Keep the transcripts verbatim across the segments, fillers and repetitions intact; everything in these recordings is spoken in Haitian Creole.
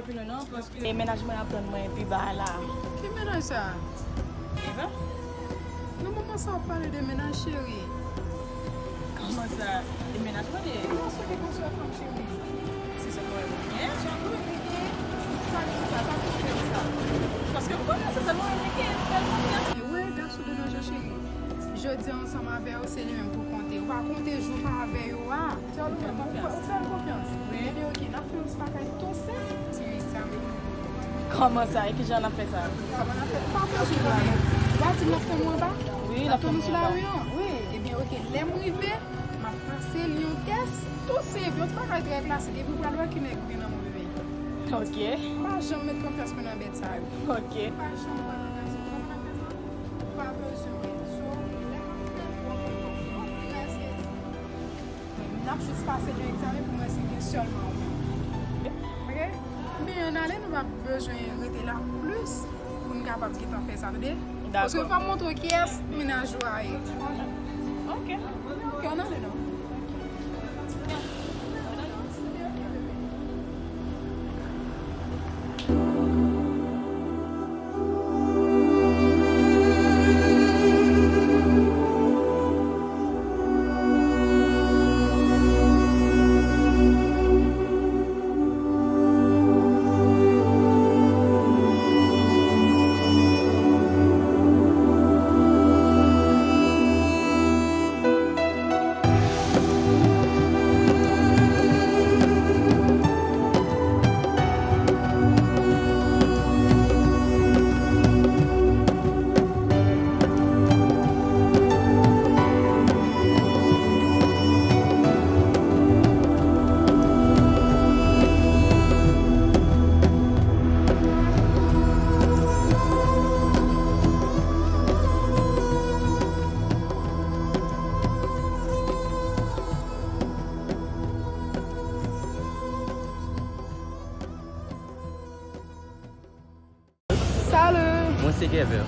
Pou nou non, paske e mennaj mwen ap tann mwen pi ba la. Ki mennaj sa? Eva? Nan moman sa w ap pale de mennaj, cheri. Kòman sa? E mennaj mwen li ye? Non, se ki konsa fanm, cheri. Se sèlman mwen gen? Sa vle di ki? Sa vle di sa, sa vle di sa. Paske m konnen se sèlman mwen gen, fè l konfyans. Wi, gason de nos jours, cheri. Jodi a ansanm avè yo, se li menm pou konte. Ou pa konte jou pa avè yo a. Ou fè l konfyans. Ou fè l konfyans. Wi. Ebyen, oke, n ap fè yon ti bagay tou senp. Ti egzamen. Kòman sa? E kijan n ap fè sa? Kòman n ap fè? Ou pa bezwen konnen. Ou pa di n ap tann ou anba? Wi, n ap tann nou sou lari an. Wi. Ebyen, oke, lè m rive, m ap pase l yon tès tou senp, yon ti bagay trè klasik. Epi w pral wè ki nèg ou gen nan men w, bebe. Oke. Pa janm met konfyans mwen nan bèt sa yo. Oke. Pa janm kwè nan gason. Kòman n ap fè sa? Ou pa bezwen mwen. So, lè m ap fè l, w ap konprann. N ap jis pase yon egzamen pou m wè si gen sèlman ou menm. Oke? Men ann ale, nou pa bezwen rete la plis pou n kapab gentan fè sa, tande? Dakò. Paske fò m montre w kiyès mennaj ou a ye. Ou konprann? Oke. Oke, ann ale non. Salut! Mwen se Gever.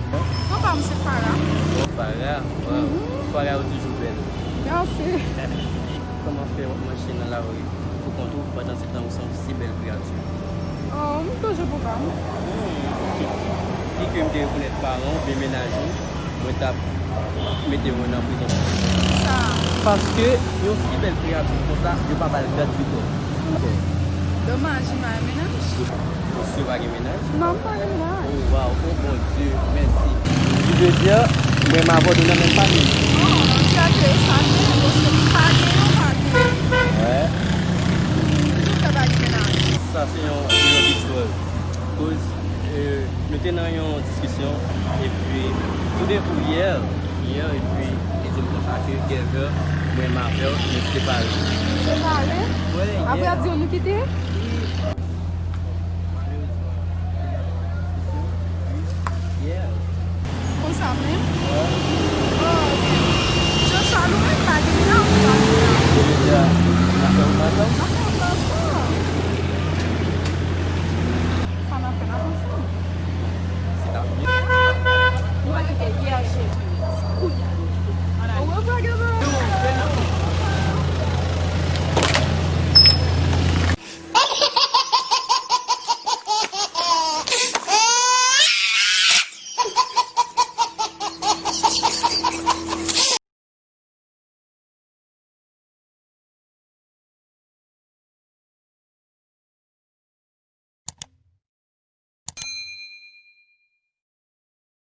Non pa m se Farah. Bon, Farah, waw. Mhm. Farah ou toujou bèl. Mèsi. Kòman fè w ap mache nan lari pou kont ou pandan se tan ou se yon si bèl kreyati? Oh, m toujou pou kò m. Hmm. Si ke m te rekonèt paran w, oubyen mennaj ou, mwen t ap mete w nan prizon. Sa. Paske yon si bèl kreyati konsa, yo pa ba l gad li twòp. Domaj, li pa gen mennaj. Misye pa gen mennaj? Non, m pa gen mennaj. Oh, waw, oh, Bondye, mèsi. Ki vle di, mwen m avè w, nou nan menm fanmi. Oh, m te atire sa, men, paske m pa gen, m pa gen. Wè. Toujou fè pa gen mennaj. Sa se yon, yon bit dròl. Koz, eh, nou te nan yon diskisyon, epi toudenkou yè, yè, epi li di m konsa ke Gever, mwen m avè w, nou separe. Separe? Wi, yè. Apre ap di w nou kite?